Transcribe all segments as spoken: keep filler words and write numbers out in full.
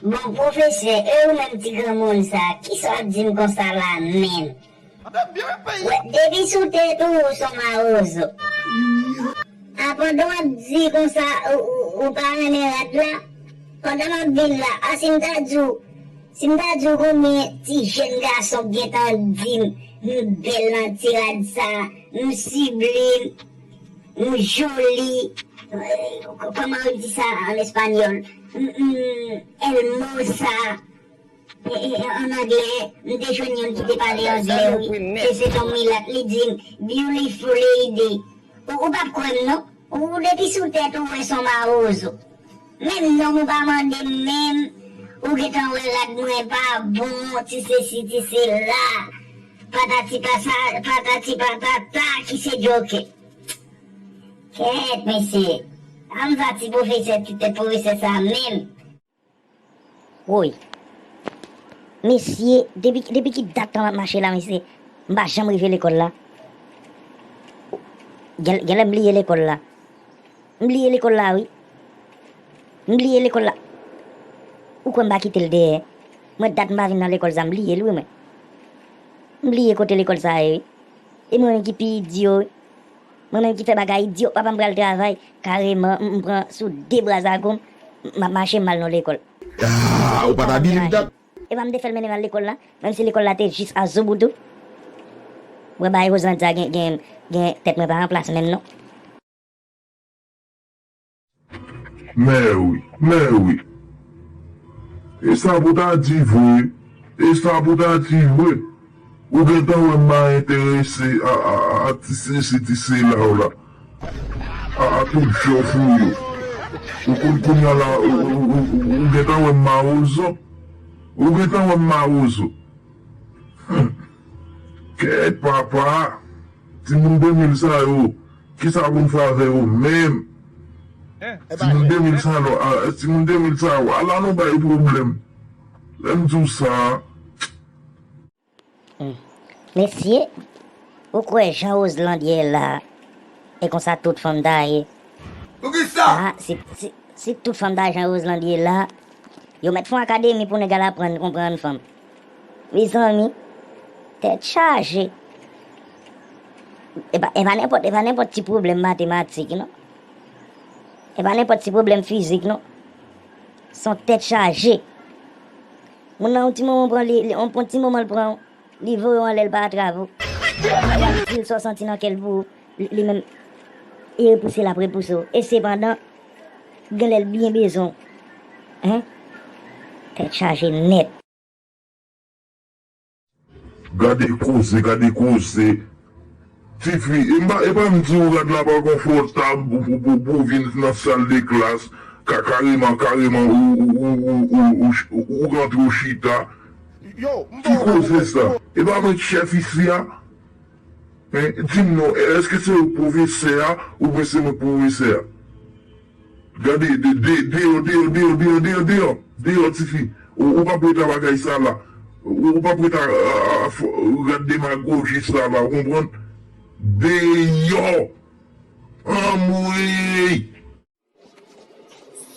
Bon, pwofesè, e ou menm ti granmoun sa, kisa w ap di m konsa la menm? Wè, depi sou tèt ou, ou s on mawozo. A, pandan w ap di konsa, ou, ou, ou pa renmen rad la, pandan m ap vin la, a, si m ta di w, si m ta di w konbyen ti jèn gason k gentan di m, m bèl nan ti rad sa, m siblem, m joli, eh, kòman yo di sa an espanyòl? M, m hermosa. E, e, e, an anglè, m te jwenn youn ki te pale anglè, wi. Se, se t on milat, li di m, "Beautiful lady." Ou, ou p ap kwè m, non? Ou, depi sou tèt ou, wè s on mawozo. Menm non m ou pa mande m menm, ou gentan wè rad mwen pa bon, ti sesi, ti sela, patati pasa-, patati patata, ki se djòkè. Kèt, mesye. Ann va ti pwofesè, ti tèt pwofesè sa menm. Woy. Mesye, depi, depi ki dat tan m ap mache la, mesye, m pa janm rive lekòl la. Gen, genlè m bliye lekòl la. M bliye lekòl la, wi. M bliye lekòl la. Ou kwè m pa kite l dèyè? Mwen dat m pa vin nan lekòl sa, m bliye l, wi, mwen. M bliye kote lekòl sa ye, wi. E mwen menm ki pi idyo, wi. Mwen menm ki fè bagay idyo, papa m pral travay, kareman, m, m pran sou de bra zago m, m ap mache m al nan lekòl. Ah, ou pa ta di m dat. Epa m te fè l mennen m al lekòl la, menm si lekòl la te jis a zo bout tou. Wè bagay Roseland sa gen, gen, gen tèt mwen pa an plas menm non. Mèwi, mèwi. E sa pou ta di vre, e sa pou ta di vre. Ou gentan wè m pa enterese a, a, a, a ti sesi, ti sela w la. A, a tout jòf ou yo. Ou konn kounye a la, ou, ou, ou, ou, ou gentan wè m mawozo. Ou gentan wè m mawozo. Hmm. Kèt papa. Timoun de mil sa yo, kisa pou n fè avè yo menm? Timoun de mil sa yo, a, timoun de mil sa yo, ala nou bay pwoblèm. Lè m di w sa. Hmm. Mesye, ou kwè jan Roseland ye la, e konsa tout fanm ta ye? Poukisa? Ah, si, si, si tout fanm ta jan Roseland ye la, yo mèt fè yon akademi pou nèg al aprann konprann fanm. Mezanmi, tèt chaje. E pa, e pa nenpòt, e pa nenpòt ti pwoblèm matematik, non. E pa nenpòt ti pwoblèm fizik, non. Se yon tèt chaje. Moun nan, yon ti moman pran li, li, yon, yon ti moman l pran, li voye w anlè, l pa atrave w. Li ap di l sa w santi nan kè l pou ou, li, li menm, li repouse l ap repouse w. E sepandan, genlè l byen bezwen w. Hein? Tèt chaje nèt. Gade koze, gade koze. Tifi, e m pa, e pa m di w rad la pa konfòtab pou, pou, pou, pou w vin nan sal de klas, ka, kareman, kareman, ou, ou rantre ou chita. Ki koze sa? E pa mwen ki chèf isi a? Hein, di m non, èske se ou k pwofesè a, oubyen se mwen k pwofesè a? Gade, de, de, deyò, deyò, deyò, tifi. Ou, ou p ap ret a bagay sa la. Ou, ou p ap ret a, a, a, a, f-, rad demagoji sa la, ou konprann? Deyò! Anmwey!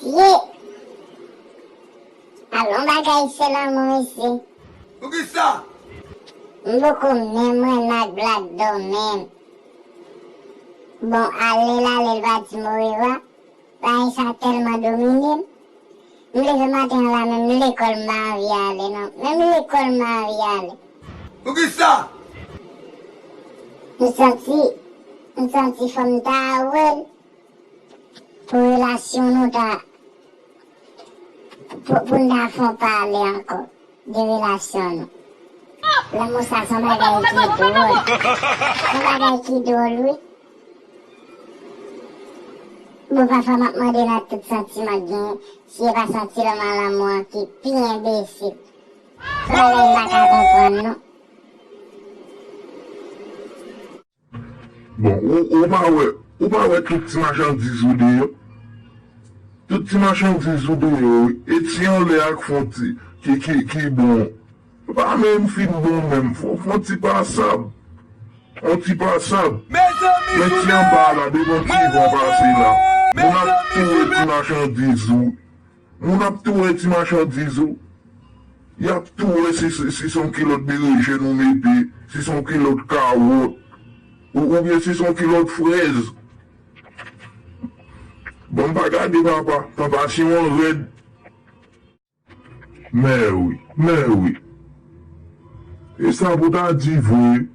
Sye! Alon bagay se lanmou isi. Poukisa? M poko menm renmen ak Black Dog menm. Bon, ale l ale, l pa di m orevwa. Bagay sa tèlman domine m. M leve maten an la, menm lekòl m pa anvi ale non. Menm lekòl m pa anvi ale. Poukisa? M santi, m santi fò m ta wè l pou relasyon nou ta, pou, pou n ta fè yon pale ankò de relasyon nou. Lanmou sa se yon bagay ki dwòl. Se yon bagay ki dwòl, wi. Bon, pafwa m ap mande nan tout santiman k genyen, si e pa santi lanmou a lanmou an ki pi enbesil. Se yon bagay m pa ka konprann, non. Bon, ou, ou pa wè, ou pa wè tout ti machandiz ou deyò? Tout ti machandiz ou deyò, wi. E ti anlè ak fon ti, ki, ki, ki bon. Pa menm fin bon menm, fon, fon ti pasab. On ti pasab. Men ti anba la, devan ti van pase la. Moun ap touye ti machandiz ou. Moun ap tou wè ti machandiz ou. Y ap tou wè si, si, si se yon kilòt berejèn ou mete, si se yon kilòt kawòt, ou, oubyen si se yon kilòt frèz. Bon, m pa gade papa, tantasyon an rèd. Mè wi, mè wi. E sa pou ta di vre,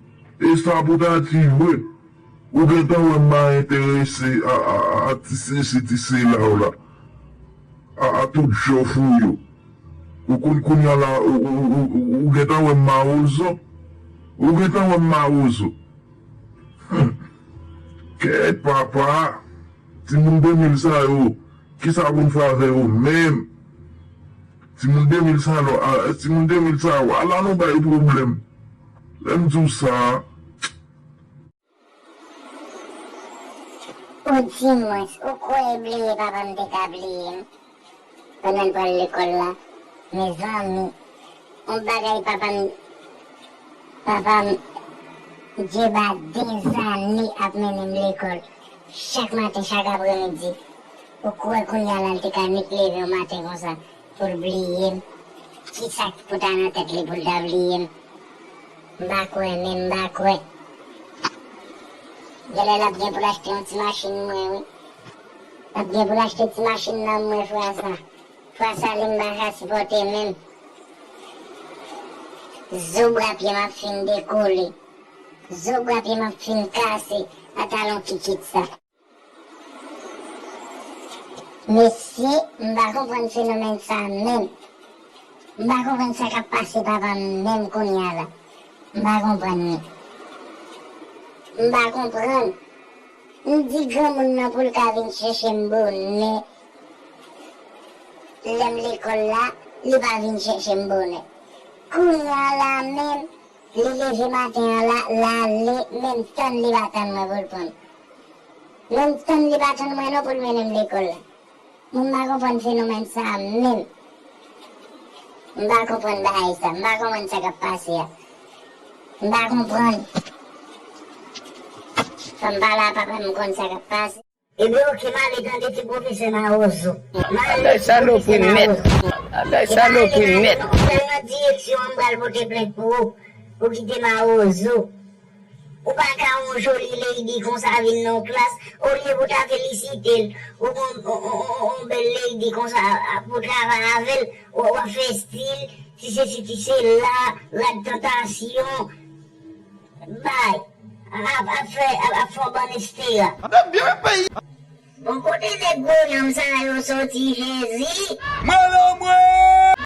e sa pou ta di vre. Ou gentan wè m pa enterese a, a, a, a ti sesi, ti sela w la. A, a tout jòf ou yo. Ou konn kounye a la, ou, ou, ou, ou, ou gentan wè m mawozo. Ou gentan wè m mawozo. Hum. Kèt papa. Timoun de mil sa yo, kisa pou n fè avè yo menm? Timoun de mil sa yo, a, timoun de mil sa yo, ala nou bay pwoblèm. Lè m di w sa, Ou di mwens, ou kwè e bliye papa m te ka bliye m? Pandan l pral lekòl la. Mezanmi, yon bagay papa m, papa m, Djeba dezane ap mennen m lekòl. Chak maten, chak apremidi. Ou kwè kounye a la l te ka nik leve yon maten konsa pou l bliye m? Kisa k pou ta nan tèt li pou l ta bliye m? M pa kwè, men m pa kwè. Genlè l ap gen pou l achte yon ti machin mwen, wi. L ap gen pou l achte ti machin nan mwen fwa sa. Fwa sa li m pa ka sipòte menm. Zo bra pye m ap fin dekole. Zo bra pye m ap fin kase. A talon kikit sa. Mesye, m pa konprann fenomèn sa menm. M pa konprann sa k ap pase papa m menm kounye a la. M pa konprann li. M pa konprann. M di granmoun nan pou l ka vin chèche m bonè. Lè m lekòl la, li pa vin chèche m bonè. Kounye a la menm, li leve maten an la, l ale, menm tann li pa tann mwen pou l pran m. Menm tann li pa tann mwen non pou l mennen m lekòl la. Mwen m pa konprann fenomèn sa a menm. M pa konprann bagay sa. M pa konprann sa k ap pase a. M pa konprann. Fò m pale a papa m konn sa k ap pase. Ebyen oke, m ale tande ti pwofesè mawozo. M ale. Bagay salopri nèt. Bagay salopri nèt. Ou pral nan direksyon an, m pral pote plent pou ou. Ou kite mawozo. Ou pa ka yon joli lady konsa vin nan yon klas, olye pou ta felisite l, ou gon yon bèl lady konsa pou travay avè l, w ap fè stil, ti sesi ti sela, rad tantasyon, bay, ap ap fè ap ap fè yon bann estera. Bon kote nèg gwo nanm sa yo soti Jezi? Malandren!